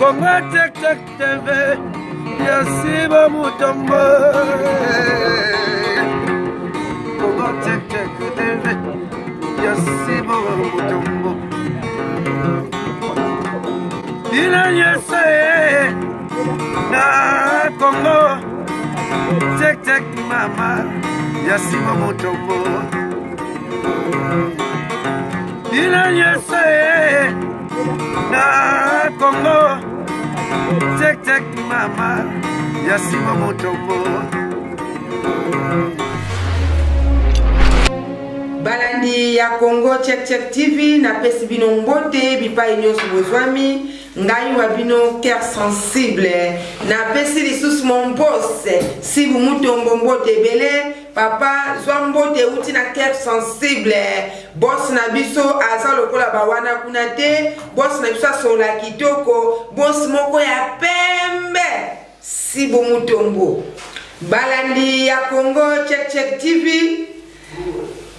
Congo Check Check TV ya Siba Mutombo. Congo Check Check TV ya Siba Mutombo. Bino nyonso ye na Congo Check Check mama ya Siba Mutombo. Bino nyonso ye na Congo Check Check mama ya Siba Mutombo. Balandi ya Congo Check Check TV, napesi bino mbote bipai nyonso bozwami. Ngai wa bino cœur sensible, napesi lisusu mon boss Sibu Mutombo mbote ebele. Papa zwa mbote euti na cœur sensible. Boss na biso aza lokola bawana kuna te. Boss na biso asola kitoko, boss moko ya pembe Sibu Mutombo. Balandi ya Congo Check Check TV,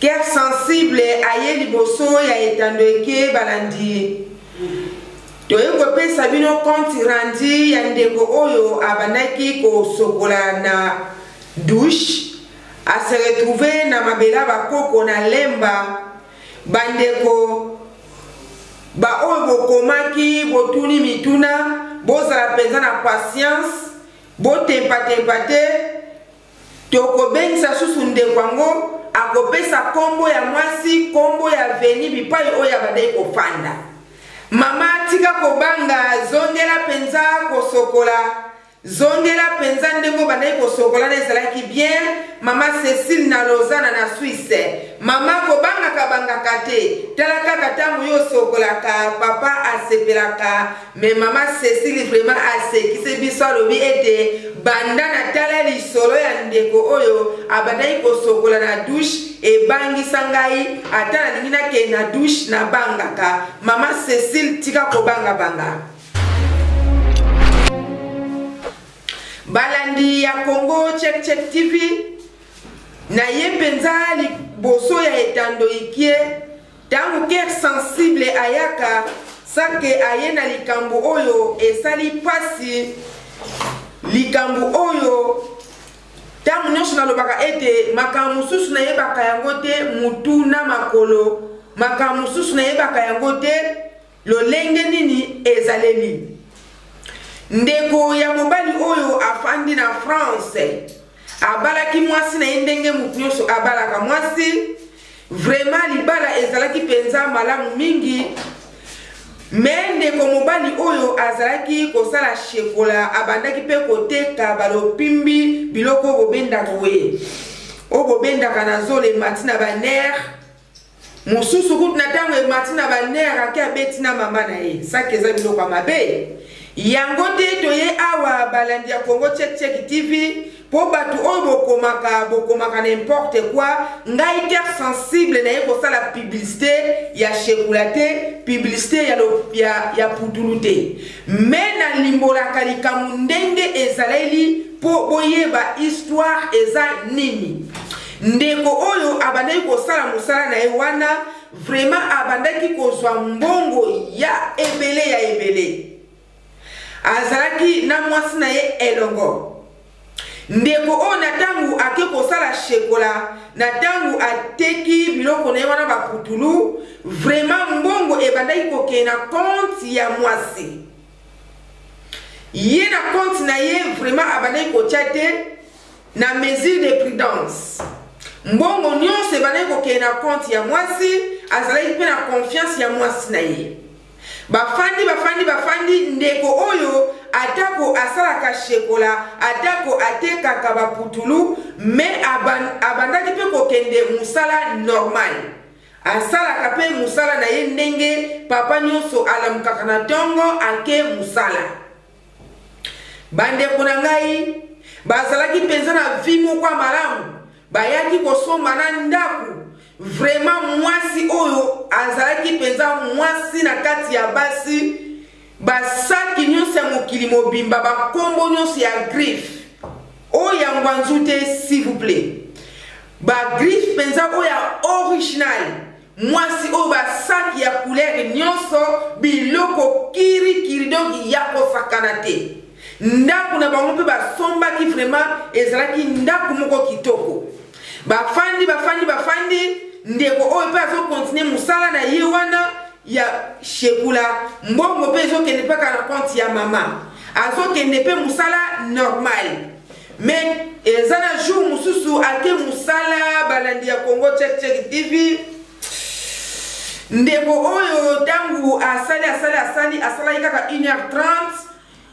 cœur sensible aye liboso ya etando eke. Balandi, toye kopesa bino compte rendu ya ndeko oyo abandaki kosokola na douche, a se retrouver na mabela bakoko na Lemba. Bandeko ba oyo bokomaki botuni mituna, bozala mpenza na patience, botempatempa te. Tokobengisa susu ndeko yango, akopesa kombo ya mwasi, kombo ya veni bipai oyo abandaki kofanda. Mama, tika kobanga, zongela mpenza kosokola, zongela mpenza ndenge obandaki kosokola na ezalaki bien. Mama Cécile na Lausanne na Suisse, mama kobangaka bangaka te, tala kaka ntango yo osokolaka papa asepelaka. Me mama Cécile vraiment asekisi biso, alobi ete banda na tala lisolo ya ndeko oyo abandaki kosokola na douche, ebangisa ngai, ata nalingi nakende na douche nabangaka. Mama Cécile, tika kobangabanga. Balandi ya Congo Check Check TV, na ye mpenza liboso ya etando ikie, ntango cœur sensible ayaka sake aye na likambo oyo esali pasi, likambo oyo ntango nyonso nalobaka ete makambo mosusu nayebaka yango te mutu na makolo, makambo mosusu nayebaka yango te lolenge nini ezaleli. Ndeko ya mobali oyo afandi na France abalaki mwasi na ye ndenge motu nyonso abalaka mwasi. Vraiment libala ezalaki mpenza malamu mingi. Me ndeko mobali oyo azalaki kosala shekola, abandaki mpe koteka balopimbi, biloko oyo bobendaka boye, oyo bobendaka na zolo emati na baner mosusu. Kutu na ntango emati na baner, ake abeti na mama na ye saki. Eza biloko ya mabe yango te. Toye awa, balandi ya Congo Check Check TV, mpo bato oyo bokomaka bokomaka n'importe quoi. Ngai cœur sensible naye kosala publicité ya shekula te, publicité ya putulu te, me nalimbolaka likambo ndenge ezaleli mpo boyeba histoire eza nini. Ndeko oyo abandaki kosala mosala na ye wana, vraiment abandaki kozwa mbongo ya ebele ya ebele. Azalaki na mwasi na ye elongo. Ndeko oyo na ntango ake kosala shekola, na ntango ateki biloko na ye wana baputulu, vraiment mbongo ebandaki kokende na compte ya mwasi. Ye na compte na ye vraiment abandaki kotia te, na mesure de prudence. Mbongo nyonso ebandaki kokende na compte ya mwasi. Azalaki mpe na confiance ya mwasi na ye. Bafandi, bafandi, bafandi. Ndeko oyo, atako asalaka shekola, atako atekaka baputulu, me abandaki mpe kokende mosala normal. Asalaka mpe mosala na ye ndenge papa nyonso alamukaka na ntongo ake mosala. Bandeko na ngai, bazalaki mpenza na vie moko ya malamu. Bayaki kosomba na ndako. Vraiment mwasi oyo azalaki mpenza mwasi na kati ya basi. Basaki nyonso ya mokili mobimba, bakombo nyonso ya griffe, oyo ya ngwanzu te, s'il vous plaît, bagriffe mpenza oyo ya original. Mwasi oyo basaki ya couleur nyonso, biloko kirikiri, donc ya kosakana te. Ndako na bango mpe basombaki vraiment ezalaki ndako moko kitoko. Bafandi bafandi bafandi, ndeko oyo mpe azokontinue mosala na ye wana ya shekula, mbongo mpe ezokende mpaka na compte ya mama, azokende mpe mosala normal. Mais eza na jour mosusu ake mosala, balandi ya Congo Check Check TV, ndeko oyo ntango asali asali asali asalaki kaka 1h30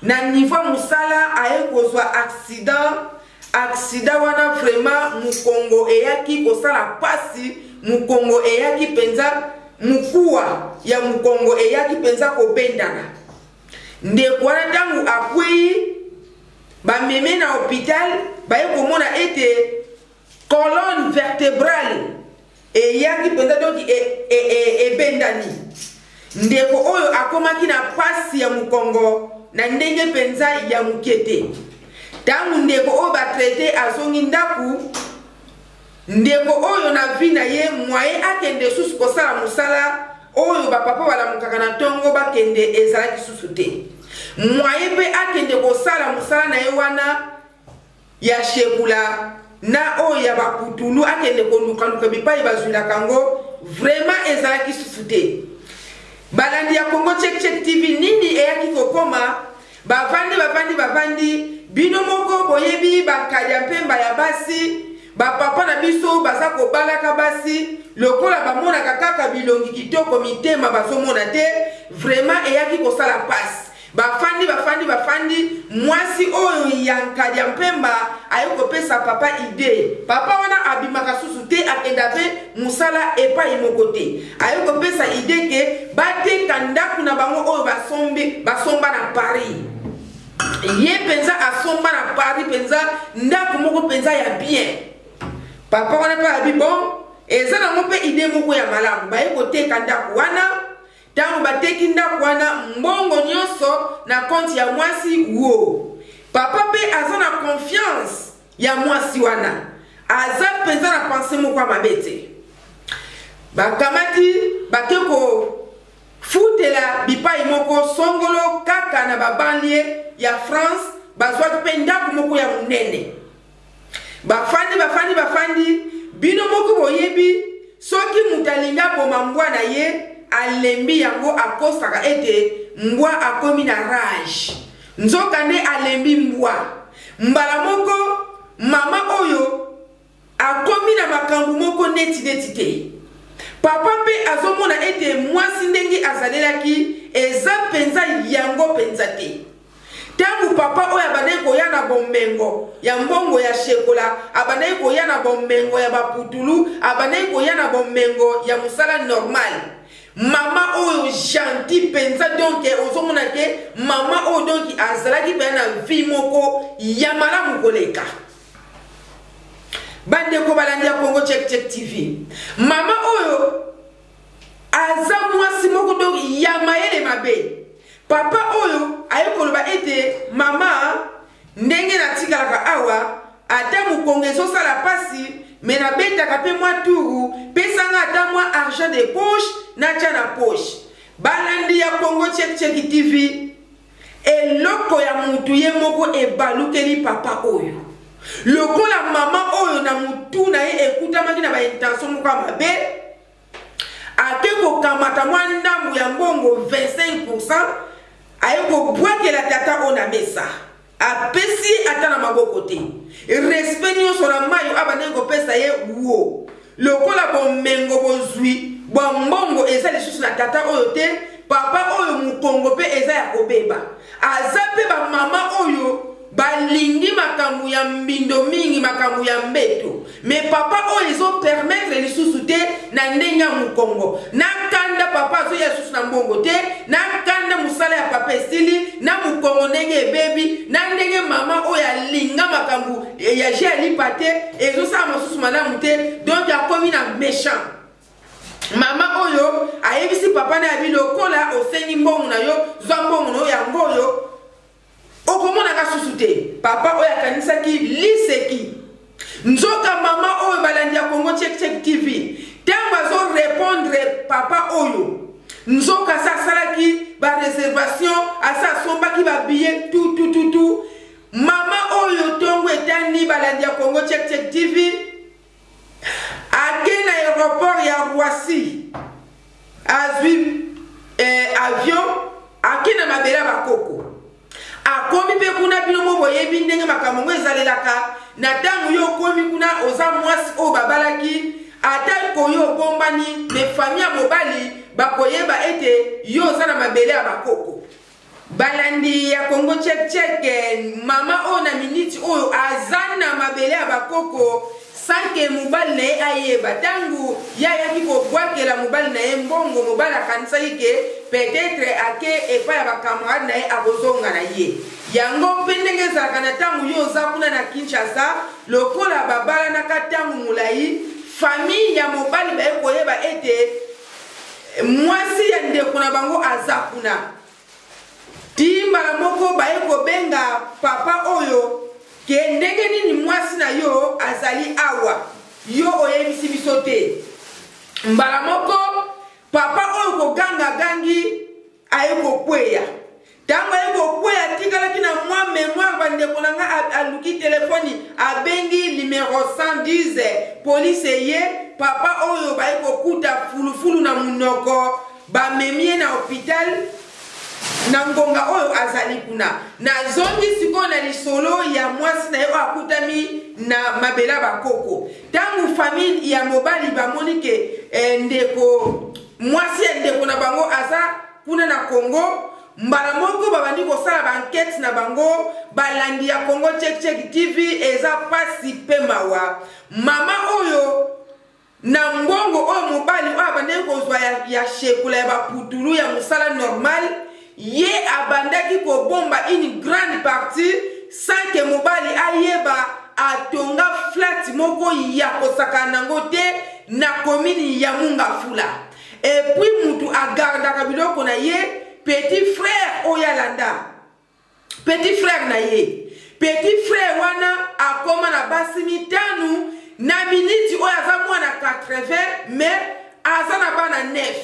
na niveau mosala, aye kozwa accident. Accident wana vraiment mokongo eyaki kosala pasi, mokongo eyaki mpenza, mokuwa ya mokongo eyaki mpenza kobendana. Ndeko wana ntango akwei, bameme na hôpital, baye komona ete colonne vertébrale eyaki mpenza donc ebendani. Ndeko oyo akomaki na pasi ya mokongo na ndenge mpenza ya moke te. Ntango ndeko oyo batraite azongi ndako, ndeko oyo na vie na ye moyen akende susu kosala mosala oyo bapapa balamukaka na ntongo bakende ezalaki susu te. Moyen mpe akende kosala mosala na ye wana ya shekula na oyo ya baputulu, akende kolukaluka bipai bazwilaka yango, vraiment ezalaki susu te. Balandi ya Congo Check Check TV, nini eyaki kokoma? Bavandi bavandi bavandi, bino moko boyebi bakalia mpemba ya basi, bapapa na biso baza kobalaka basi lokola bamonaka kaka bilongi kitoko, mitema bazomona te. Vraiment eyaki kosala pasi. Bafandi bafandi bafandi, mwasi oyo ya nkadia mpemba aye kopesa papa idée. Papa wana abimaka susu te, akenda mpe mosala epai moko te. Aye kopesa idée ke bateka ndako na bango oyo basombi, basomba na Paris. Ye mpenza asomba na Paris mpenza ndako moko mpenza ya bien. Papa wana mpe abi bon, eza nango mpe idée moko ya malamu. Baye koteka ndako wana. Ntango bateki ndako wana, mbongo nyonso na konti ya mwasi wo. Papa mpe aza na confiance ya mwasi wana, aza mpenza na pensée moko ya mabe te. Bakamati bake kofutela bipai moko songolo kaka na babanlieue ya France, bazwaki mpe ndako moko ya monene. Bafandi bafandi bafandi, bino moko boyebi soki moto alingi aboma mbwa na ye, alembi yango, akosaka ete mbwa akomi na rage, nzoka nde alembi mbwa. Mbala moko mama oyo akomi na makambo moko neti neti te. Papa mpe azomona ete mwasi ndenge azalelaki eza mpenza yango mpenza te. Ntango papa oyo abandaki koya na bomengo ya mbongo ya shekola, abandaki koya na bomengo ya baputulu, abandaki koya na bomengo ya mosala normal, mama oyo gentil mpenza, donc ozomona ke mama oyo donc azalaki mpenza na vie moko ya malamu koleka. Bandeko balandi ya Congo Check Check TV, mama oyo aza mwasi moko donc ya mayele mabe. Papa oyo aye koloba ete mama, ndenge natikalaka awa, ata mokongo ezosala pasi, me nabetaka mpe mwa turu, pesanga ata mwa argent de poche natya na poche. Balandi ya Congo Check Check TV, eloko ya mutu ye moko ebalukeli papa oyo. Lokola mama oyo na mutu na ye ekutamaki na baintention moko ya mabe, ake kokamata mwa ndambu ya mbongo 25%, aye kobwakela tata oyo na mesa, apesi ye ata na maboko te. Respect nyonso na mai oyo abandaki kopesa ye wo, lokola bomengo bozwi bwa mbongo eza lisusu na tata oyo te, papa oyo mokongo mpe eza ya kobeba. Aza mpe bamama oyo balingi makambo ya mbindo mingi, makambo ya mbeto, me papa oyo ezopermettre lisusu te na ndenge ya mokongo. Na kanda papa azoya lisusu na mbongo te, na kanda mosala ya papa esili, na mokongo ndenge ebebi, na ndenge mama oyo alinga makambo ya je alipa te, ezosala mosusu malamu te, donc akomi na méchant. Mama oyo ayebisi papa na yabi, lokola osengi mbongo na yo, zwa mbongo na yo yango oyo, okomonaka susu te. Papa oyo akanisaki liseki, nzoka mama oyo, balandi ya Congo Check Check TV, Ntango azo repondre papa oyo, nzoka asa asalaki ba reservation, asa asombaki ba billet tout tout tout tout. Mama oyo tongo etani, balandi ya Congo Check Check TV, ake na aéroport ya Roissy, azwi avion, ake na mabele ya bakoko. Akomi mpe kuna, bino mo boyebi ndenge makambo yango ezalelaka. Na ntango yo okomi kuna, oza mwasi oyo babalaki, ata koyo obombani, mais famille ya mobali bakoyeba ete yo oza na mabele ya bakoko. Balandi ya Congo Check Check, mama oyo na miniti oyo aza na mabele ya bakoko sans que mobali na ye ayeba. Ntango ye ayaki kobwakela mobali na ye mbongo, mobali akanisaki ke peut-être ake epai ya bacamarade na ye, akozonga na ye. Yango mpe ndenge ezalaka na ntango yo oza kuna na Kinshasa, lokola babalanaka ntango molai, famille ya mobali baye koyeba ete mwasi ya ndeko na bango aza kuna. Ti mbala moko baye kobenga papa oyo ke ndenge nini mwasi na yo azali awa, yo oyebisi biso te. Mbala moko papa oyo koganga gangi, aye kokweya. Ntango aye kokweya, atikalaki na mwa mémoire, bandeko na nga, aluki telefoni, abengi numero 110, polise eye. Papa oyo baye kokuta fulufulu na munoko, bamemi ye na hôpital. Na ngonga oyo azali kuna, nazongi sikoyo na lisolo ya mwasi na ye oyo akutami na mabele ya bakoko. Ntango famille ya mobali bamoni ke ndeko mwasi ya ndeko na bango aza kuna na Congo, mbala moko babandi kosala baenquête na bango. Balandi ya Congo Check Check TV, eza pasi mpe mawa. Mama oyo, na mbongo oyo mobali oyo abandaki kozwa ya shekula, ya baputulu, ya mosala normal, ye abandaki kobomba une grande partie sans que mobali ayeba. Atonga flat moko ya kosakana nango te na commune ya Mont-Ngafula. Et puis mutu agardaka biloko na ye, petit frère oyo alanda petit frère na ye. Petit frère wana akoma na basi mitano. Na miniti oyo aza mwana 80, mais aza na bana 9.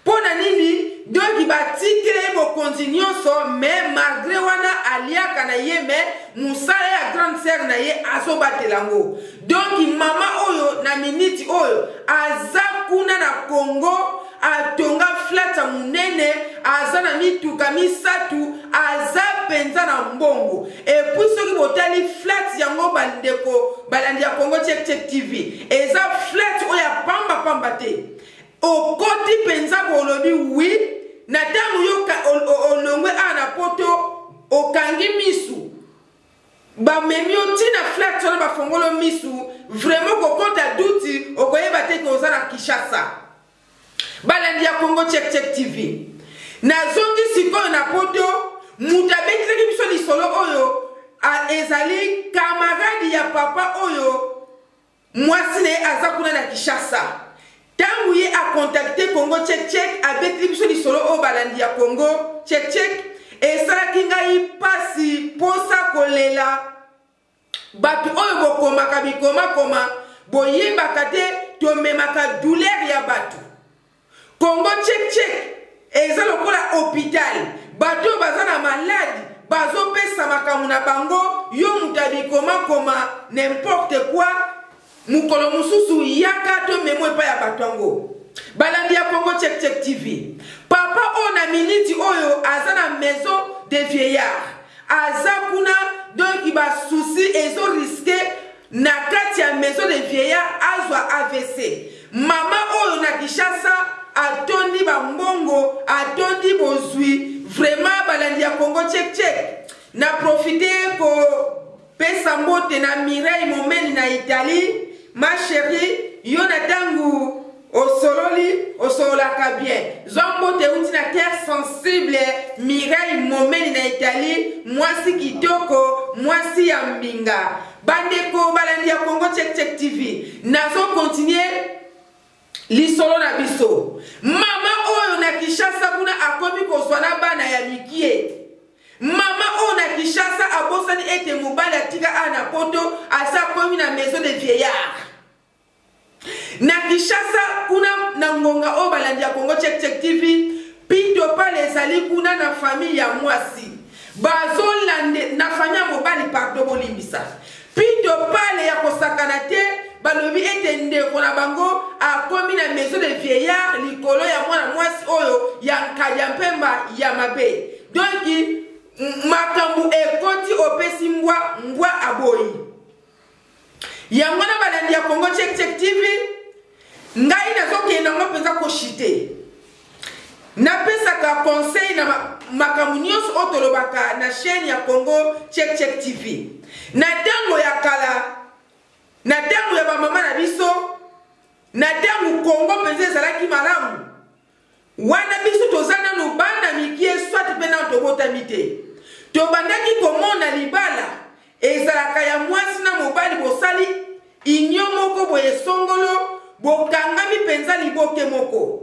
Mpo na nini? Donc batikela ye bokonzi nyonso, mais malgré wana aliaka na ye, mais mosala ya grande sœur na ye azobatela yango. Donc mama oyo na miniti oyo aza kuna na Congo, atonga flat ya monene, aza na mituka misatu, aza mpenza na mbongo. Et puis soki botali flat yango, bandeko balandi ya Congo Check Check TV, eza flat oyo ya pambapamba te. Okoti mpenza, bolobi oui, na ntango yo olongwe awa na Poto, okangi misu, bamemi yo ntina flat wana, bafongolo misu, vraiment kokota duti, okoyeba te ke oza na Kinshasa. Balandi ya Congo Check Check TV, nazongi sikoyo na Poto. Moto abetelaki biso lisolo oyo ezali camarade ya papa oyo mwasi na ye aza kuna na Kinshasa. Ntango ye acontacter Congo Check Check, abeteli biso lisolo oyo, balandi ya Congo Check Check, esalaki ngai mpasi, mposa kolela. Bato oyo bokomaka bikomakoma, boyebaka te tomemaka douleur ya bato. Congo Check Check eza lokola hôpital. Bato oyo baza na maladi bazopesa makambo na bango. Yo moto ya bikomakoma, n'importe quoi, mokolo mosusu yaka tomemo epai ya bato yango. Balandi ya Congo Check Check TV, papa oyo na miniti oyo aza na maison de vieillard, aza kuna. Donc basoucis ezorisquer na kati ya maison de vieillard azwa AVC. Mama oyo na Kinshasa atondi bambongo, atondi bozwi vraiment. Balandi ya Congo Check Check, na profite kopesa mbote na Mireille Momeni na Italie. Ma chérie, yo na ntango osololi, osololaka bien. Zwa mbote euti na Terre Sensible. Mireille Momeni na Italie, mwasi kitoko, mwasi ya mbinga. Bandeko balandi ya Congo Check Check TV, nazocontinuer lisolo na biso. Mama oyo na Kinshasa kuna akomi kozwa na bana ya mikie. Mama oyo na Kinshasa abosani ete mobali atika awa na Poto, aza akomi na maison de vieillard. Na Kinshasa kuna na ngonga oyo balandi ya Congo Check Check TV pito pale ezali kuna na famille ya mwasi bazolande na famille ya mobali pardon bolimbisa pito pale ya kosakana te balobi ete ndeko na bango akomi na maison de vieillard likolo ya mwana mwasi oyo ya nkadia mpemba ya mabe donk makambo ekoti opesi mbwa mbwa aboyi yango wana balandi ya Congo Check Check TV ngai nazokende yango mpenza koshite napesaka conseil na makambo nyonso oyo tolobaka na chaîne ya Congo Check Check TV na ntango ya kala na ntango ya bamama na biso na ntango Congo mpenza ezalaki malamu Wana biso toza nanu bana mikie soit pe nanu tobotami te. Tobandaki komona libala ezalaka ya mwasi na mobali bosali union moko boye songolo bokangami penza liboke moko.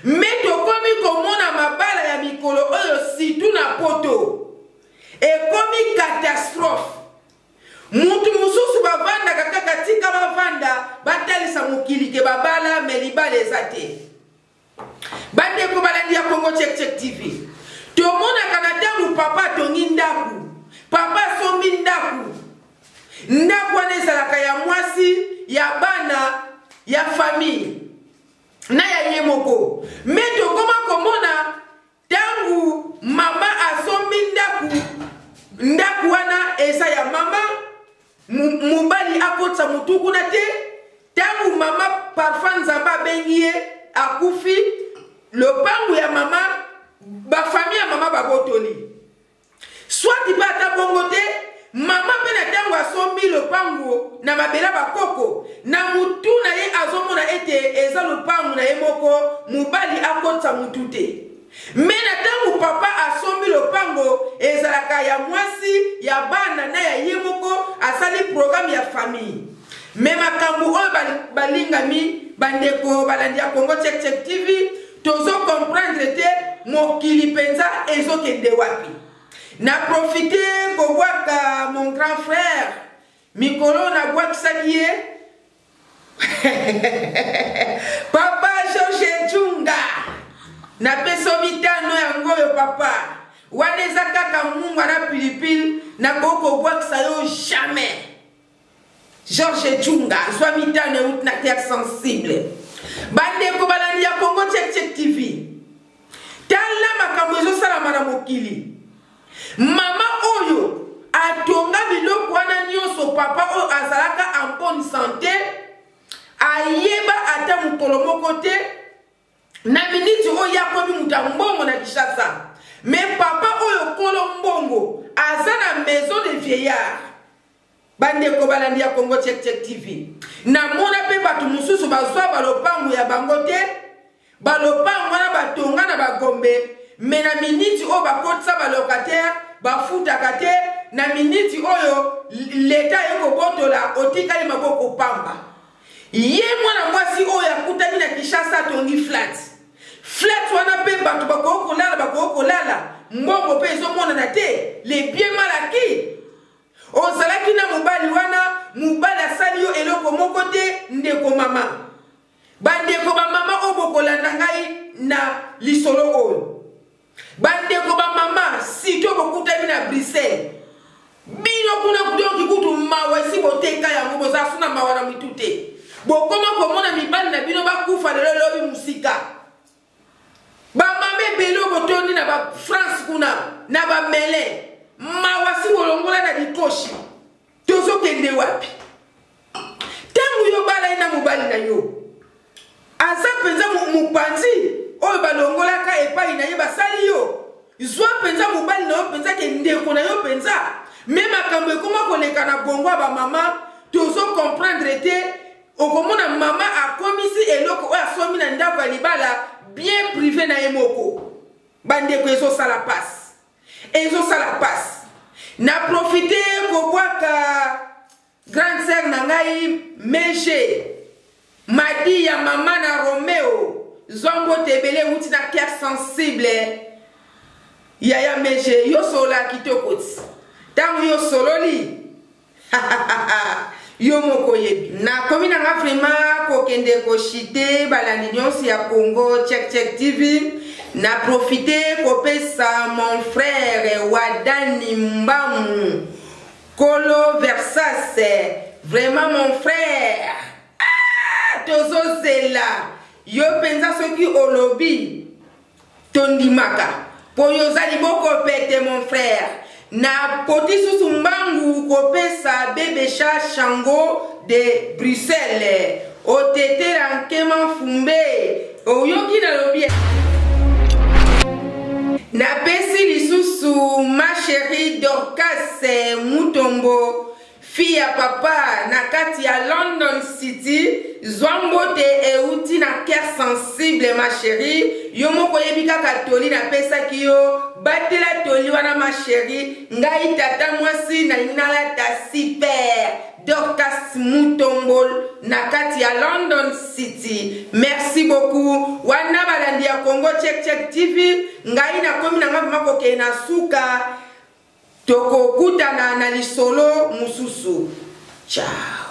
Mais tokomi komona mabala ya mikolo oyo surtout na poto ekomi catastrophe. Mutu mususu bavandaka kaka tika bavanda batalisa mokili ke babala mais libala eza te. Bandeko balandi ya Congo Check Check TV, tomonaka na ntango papa atongi ndako, papa asombi ndako, ndako wana ezalaka ya mwasi, ya bana, ya famille na ya ye moko. Me tokoma komona ntango mama asombi ndako, ndako wana eza ya mama, mobali akotisa motu kuna te. Ntango mama parfois Nzambe abengi ye akufi, lopango ya mama bafamille ya mama babotoli swati mpe ata bongo te. Mama mpe na ntango asombi lopango na mabela bakoko na mutu na ye azomona ete eza lopango na ye moko, mobali akotisa mutu te. Me na ntango papa asombi lopango ezalaka ya mwasi, ya bana na ya ye moko, asali programme ya famille. Me makambo oyo balingami bandeko balandi ya Congo Check Check TV, tozo comprendre te mokili mpenza ezokende wapi. Na profite kobwaka mon grand frère mikolo nabwakisaki ye papa George Djunga, napesi yo mitano yango oyo papa wana eza kaka mungwa na pilipili, nakoki kobwakisa yo jamais. George Djunga zwa mitano euti na terre sensible. Bandeko balandi ya Congo Check Check TV, tala makambo ezosalama na mokili. Mama oyo atonga biloko wana nyonso, papa oyo azalaka en bonne santé, ayeba ata mokolo moko te na miniti oyo akomi moto ya mbongo na Kinshasa. Me papa oyo kolo mbongo aza na maison de vieillard. Bandeko balandi ya Congo Check Check TV, namona mpe bato mosusu bazwa balopango ya bango te, balopango wana batonga na bagombe, me na miniti oyo bakotisa balocataire bafutaka te, na miniti oyo leta aye kobotola otikali maboko pamba. Ye mwana mwasi oyo akutani na Kinshasa atongi flat flat wana mpe bato bakoki kolala, bakoki kolala, mbongo mpe ezomonana te, le bien mal acquis. Ozalaki na mobali wana, mobali asali yo eloko moko te, ndeko mama. Bandeko ba mama oyo bokolanda ngai na lisolo oyo, bandeko ba mama sito bokutani na Bruxelles, bino kuna donki kutu mawa esi boteka yango, bozala so na mawa na mitu te. Bokoma komona mibali na bino bakufa lelo lobi mosika. Bamama ebele oyo botondi na ba France kuna na bamele mawa si bolongola na likoshi, tozokende wapi? Ntango yo bala ye na mobali na yo aza mpenza mopanzi oyo balongolaka epai na ye, basali yo zwa mpenza mobali na yo mpenza ke ndeko na yo mpenza. Me makambo ekoma koleka na bongo ya bamama, tozo comprendre te. Okomona mama akomisi eloko oyo asombi na ndako ya libala bien privé na ye moko. Bandeko, ezosala pasi, ezosala pasi. Na profite kobwaka grande sœur na ngai Mege Madi ya mama na Romeo, zwa mbote ebele euti na cœur sensible. Yaya Mege, yo solola kitoko ti ntango yo sololi yo moko oyebi. Nakomi na nga vraiment kokende koshite balandi nyonso ya Congo Check Check TV, na profite kopesa mon frère Wadani Mbamu Kolo Versas, vraiment mon frère, ah, tozozela yo mpenza soki olobi Tondimaka po yo oza liboko pete mon frère. Na poti susu mbangu kopesa bebe cha Shango de Bruxelles. Otetela nkema mfumbe. Oyoki nalobi. Napesi lisusu ma cherie Dorcas Mutombo Fille ya papa na kati ya London City zwa mbote euti na cœur sensible ma cherie yo moko oyebi kaka toli napesaki yo batela toli wana ma cherie ngai tata mwasi nalingi nalata super Dorcas Mutombo na kati ya London City merci beaucoup wana balandi ya Congo Check Check TV ngai nakomi na ngai vraiment kokende na suka Tokokutana na lisolo mosusu. Ciao.